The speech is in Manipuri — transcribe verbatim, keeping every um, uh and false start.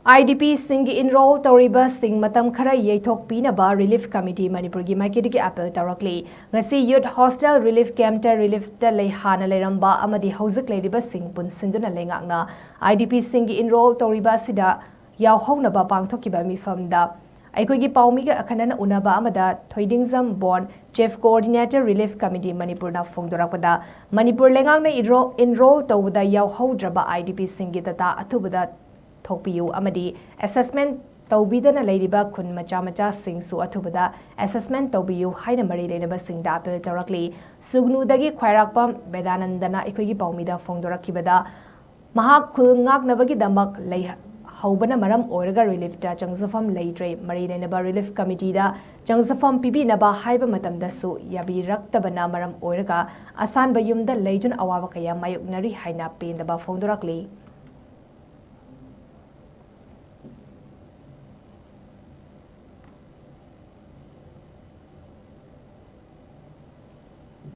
IDPꯁꯤꯡꯒꯤ enrol ꯇꯧꯔꯤꯕꯁꯤꯡ ꯃꯇꯝ ꯈꯔ ꯌꯩꯊꯣꯛꯄꯤꯅꯕ Relief Committee ꯃꯅꯤꯄꯨꯔꯒꯤ ꯃꯥꯏꯀꯩꯗꯒꯤ appeal ꯇꯧꯔꯛꯂꯤ꯫ ꯉꯁꯤ Youth Hostel Relief Campꯇ reliefꯇ ꯂꯩ ꯍꯥꯟꯅ ꯂꯩꯔꯝꯕ ꯑꯃꯗꯤ ꯍꯧꯖꯤꯛ ꯂꯩꯔꯤꯕꯁꯤꯡ ꯄꯨꯟꯁꯤꯟꯗꯨꯅ ꯂꯩꯉꯥꯛꯅ IDPꯁꯤꯡꯒꯤ enrol ꯇꯧꯔꯤꯕ ꯑꯁꯤꯗ ꯌꯥꯎꯍꯧꯅꯕ ꯄꯥꯡꯊꯣꯛꯈꯤꯕ ꯃꯤꯐꯝꯗ ꯑꯩꯈꯣꯏꯒꯤ ꯄꯥꯎꯃꯤꯒ ꯑꯈꯟꯅꯅ ꯎꯅꯕ ꯑꯃꯗ ꯊꯣꯏꯗꯤꯡꯖꯝ ꯕꯣꯟ, Chief Coordinator Relief Committee ꯃꯅꯤꯄꯨꯔꯅ ꯐꯣꯡꯗꯣꯔꯛꯄꯗ, ꯃꯅꯤꯄꯨꯔ ꯂꯩꯉꯥꯛꯅ enrol ꯇꯧꯕꯗ ꯌꯥꯎꯍꯧꯗ꯭ꯔꯕ IDPꯁꯤꯡꯒꯤ data ꯑꯊꯨꯕꯗ ꯊꯣꯛꯄꯤꯌꯨ ꯑꯃꯗꯤ assessment ꯇꯧꯕꯤꯗꯅ ꯂꯩꯔꯤꯕ ꯈꯨꯟ ꯃꯆꯥ ꯃꯆꯥꯁꯤꯡꯁꯨ ꯑꯊꯨꯕꯗ assessment ꯇꯧꯕꯤꯌꯨ ꯍꯥꯏꯅ ꯃꯔꯤ ꯂꯩꯅꯕꯁꯤꯡꯗ appeal ꯇꯧꯔꯛꯂꯤ꯫ ꯁꯨꯒꯅꯨꯗꯒꯤ ꯈ꯭ꯋꯥꯏꯔꯥꯛꯄꯝ ꯕꯦꯗꯥꯅꯟꯗꯅ ꯑꯩꯈꯣꯏꯒꯤ ꯄꯥꯎꯃꯤꯗ ꯐꯣꯡꯗꯣꯔꯛꯈꯤꯕꯗ, ꯃꯍꯥꯛ ꯈꯨꯜ ꯉꯥꯛꯅꯕꯒꯤꯗꯃꯛ ꯂꯩꯍꯧꯕꯅ ꯃꯔꯝ ꯑꯣꯏꯔꯒ reliefꯇ ꯆꯪꯖꯐꯝ ꯂꯩꯇ꯭ꯔꯦ꯫ ꯃꯔꯤ ꯂꯩꯅꯕ Relief Committeeꯗ ꯆꯪꯖꯐꯝ ꯄꯤꯕꯤꯅꯕ ꯍꯥꯏꯕ ꯃꯇꯝꯗꯁꯨ ꯌꯥꯕꯤꯔꯛꯇꯕꯅ ꯃꯔꯝ ꯑꯣꯏꯔꯒ ꯑꯁꯥꯟꯕ ꯌꯨꯝꯗ ꯂꯩꯗꯨꯅ ꯑꯋꯥꯕ ꯀꯌꯥ ꯃꯥꯌꯣꯛꯅꯔꯤ ꯍꯥꯏꯅ ꯄꯦꯟꯗꯕ ꯐꯣꯡꯗꯣꯔꯛꯂꯤ꯫